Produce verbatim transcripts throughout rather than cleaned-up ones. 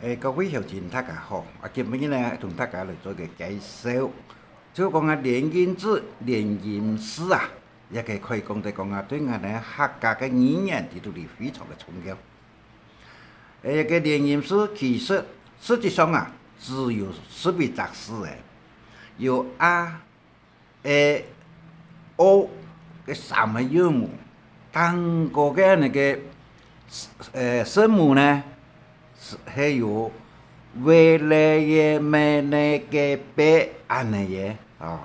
誒，各位鄉親，大家好！啊，今晡日呢，同大家來做一個介紹，就講啊，連音字、連音字啊，也个可以講得講啊，對𠊎等客家个語言裡肚裡非常个重要。誒，這個連音字其實實際上啊，只有十一隻字誒，有a、 e、o个三個韻母，頂高个那個，呃，聲母呢，係，係有v、l、y、m、n、k、p恁呢个，哦。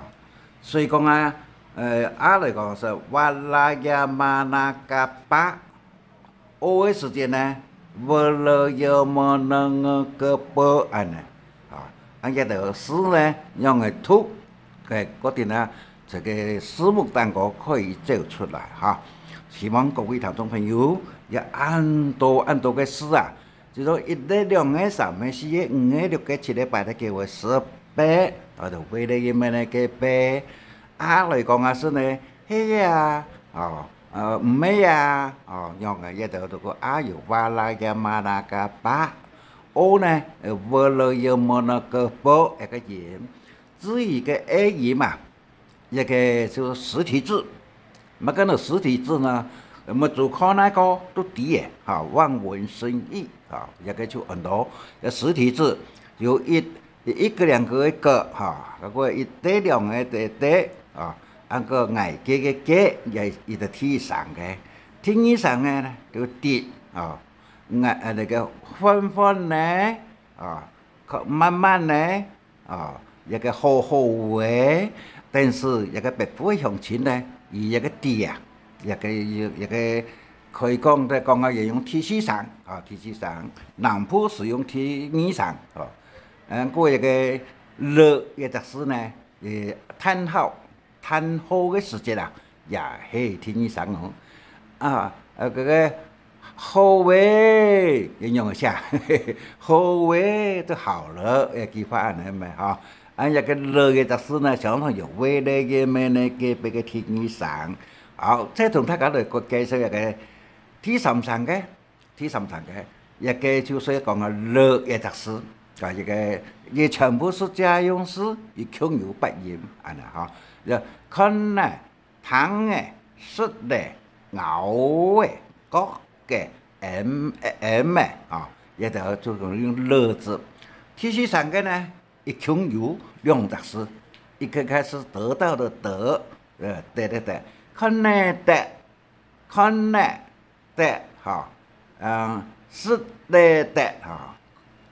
所以講啊，呃，a來講係va、la、ya、ma、na、ka、pa， O个時節呢，v、l、y、m、n、ng、g、p恁呢。啊，恁个个字呢，仰仔讀，个，決定啊，這個字幕當中可以走出來哈。希望各位聽眾朋友，也恁多恁多个字啊，就說一个、兩个、三个、四个、五个、六个、七个、八个、九个、十个，啊，就為了佢們个个，啊，來講啊，係呢，係啊，哦， 呃，毋係啊，哦，仰仔，這兜讀个a有va、la、ya、ma、na、ka、pa，o呢，呃，v、l、y、m、n、g、p个个音。至於个e音啊，這個就實體字。麼个呢實體字呢？麼个做科那個都知个，哈，望文生義，哈，這個就很多。這實體字有一 一个兩个个个，哈，該个一个兩个个个，啊，恁个矮个个个，也一个第三个。第二聲个呢，就直，啊，矮，啊，那個緩緩个，啊，慢慢个，啊，一个好好个，但是一个北部个鄉親呢，佢一个直啊，一个，一个可以講，在講啊，也用第四聲，啊，第四聲，南部是用第二聲，啊。 嗯，過一个了這隻字呢，呃，嘆號，嘆號个時節啊，也係第二聲哦。啊，呃，這个好喂，也用一下，好喂就好了，這句話恁呢嘛，哈。啊，這个了這隻字呢，常常有v、l、y、m、n、k、p个第二聲。好，再同大家來介紹一个第三聲个 第三聲个，一个就係講啊，了這隻字，啊，一个，佢全部係借用字，佢共有八音，恁呢哈。就看呢，聽呢，食呢，咬呢，覺个，m，m呢，啊，這兜就講用了字。第四聲个呢，佢共有兩隻字，一个開始得到的得，呃，得得得，看呢得，看呢 得，哈，嗯，食了得，哈，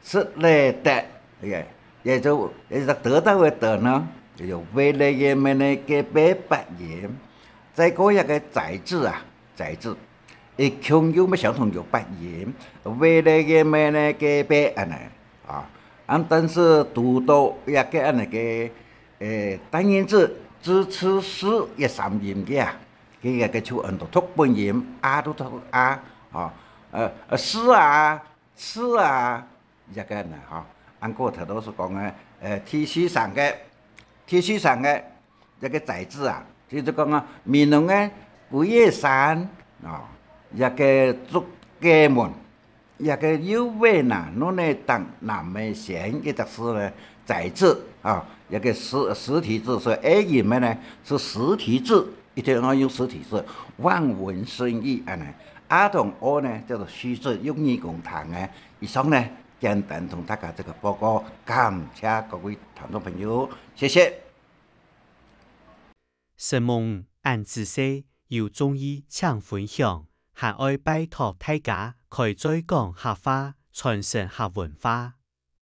食了得，也，也就，也就得到个得呢，也就v、l、y、m、n、k、p八音。再過一个仔字啊，仔字，佢共有乜相同有八音，v、l、y、m、n、k、p恁呢，啊，啊，但是讀到這个恁呢个，誒，單音字，z、c、s這三音个啊， 佢个个就很多讀本音，a都讀a，吼，呃，呃，是啊，是啊，這个呢，吼，恁過頭都係講个，呃，第四聲个，第四聲个這个仔字啊，就係講啊，美濃个歸个山，哦，這个竹个門， 這个又尾那，儂个當南个先，這隻字呢，仔字，啊，這个實，實體字，所以a音个呢，係實體字，一定愛用實體字，望文生義恁呢。a同o呢，叫做虛字，用耳公聽个。以上呢，簡單同大家這个報告，感謝各位聽眾朋友，謝謝。 承蒙恁仔細，有中意請分享，還愛拜託大家開嘴講客話，傳承客文化。